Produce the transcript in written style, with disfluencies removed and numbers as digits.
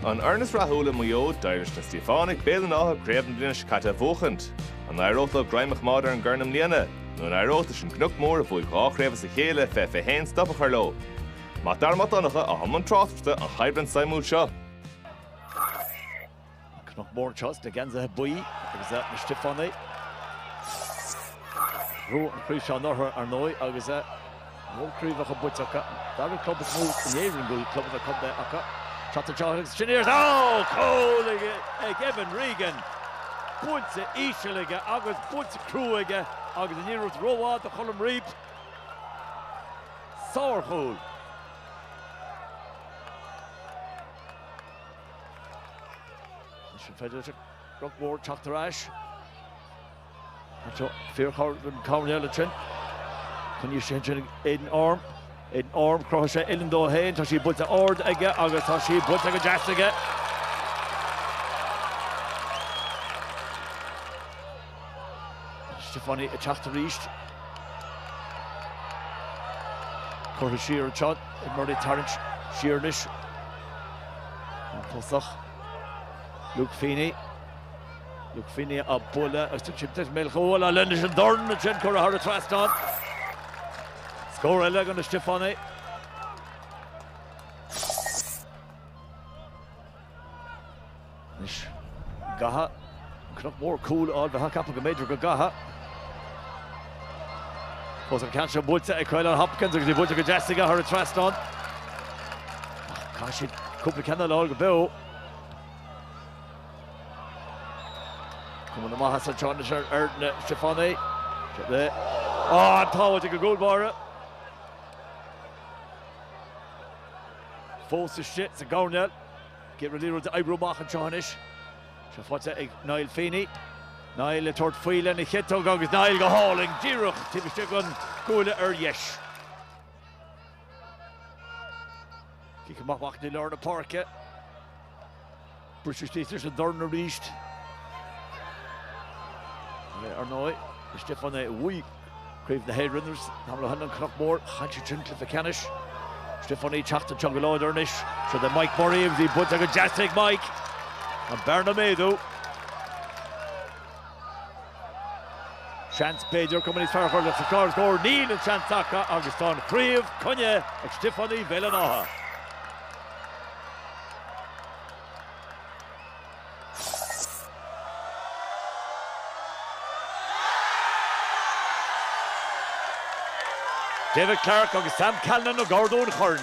An fhoireann is rathúla i Maigh Eo, d'éirigh leis na Stíofánaigh Béal an Átha craobh na bliana seo caite a bhuachaint. An éireodh leo greim a choimeád ar an gcorn i mbliana? Nó an éireodh leis an gCnoc Mór a bhuaigh 2 chraobh as a chéile i 2021 stop a chur leo? Mac Dara Mac Donncha atá i mbun tráchtaireachta an choimhlint suimiúil seo. Cnoc Mór anseo sna geansaithe buí agus na Stiofánaigh. Bhuaigh an chraobh seo anuraidh, ar ndóigh, agus mó craobhacha buaite acu. Dara club is mó in Éirinn go bhfuil clubanna contae acu. Teacht anseo agus sin iarracht. Ó! Cúl ag Evan Regan! Buailte íseal aige agus buailte crua aige agus an iarracht rómhaith do Cholm Reape. Sárchúl! Anois an féidir leis an gCnoc Mór teacht ar ais? Anseo fíorchabhair don choirnéal ansin. Coinnithe sé ansin ag Aidan Orme. Aidan Orme, chruthaigh sé uillinn dó féin. Tá sí buailte ard aige agus tá sí buailte go deas aige. Stiofánaigh ag teacht arís. Curtha siar anseo ag Murray tarraingt siar anois. An tosach Luke Feeney. Luke Feeney á bualadh agus tugann sé bualadh leis an dorn ansin curtha thar an trasnán. Scór eile ag na Stiofánaigh. Anois, an gcaithfidh an Cnoc Mór cúl a fháil, bheifeá ag ceapadh go mb'fhéidir go gcaithfidh. Fós an ceann seo buailte ag Caolán Hopkins agus í buailte go deas aige thar an trasnán. Ach caithfidh siad cúpla ceann eile a fháil go beo. Cuma na maitheasa anseo anois ar na Stiofánaigh. Á, an tsábháilt ag an gcúl báire. Fós istigh sa gcoirnéal. Ag iarraidh an liathróid a oibriú amach anseo anois. Seo faighte ag Niall Feeney. Niall ag tabhairt faoi lena chiotóg agus Niall go hálainn díreach taobh istigh den gcuaille ar dheis. Cic amach amach i lár na páirce. Briseadh isteach leis an dorn arís. Ar ndóigh, na Stiofánaigh a bhuaigh Craobh na hÉireann tamall ó shin, an Cnoc Mór, chaill siad sin cluiche ceannais. Stiofánaigh ag teacht anseo go láidir anois. Seo do Mike Murray agus í buailte go deas ag Mike. An bearna ag méadú. Seans b'fhéidir cuma níos fearr a chur leis an chlár scór. Níl an seans acu agus tá an chraobh coinnithe ag Stiofánaigh Bhéal an Átha. David Clarke agus Sam Callinan ó Gort an Choirn.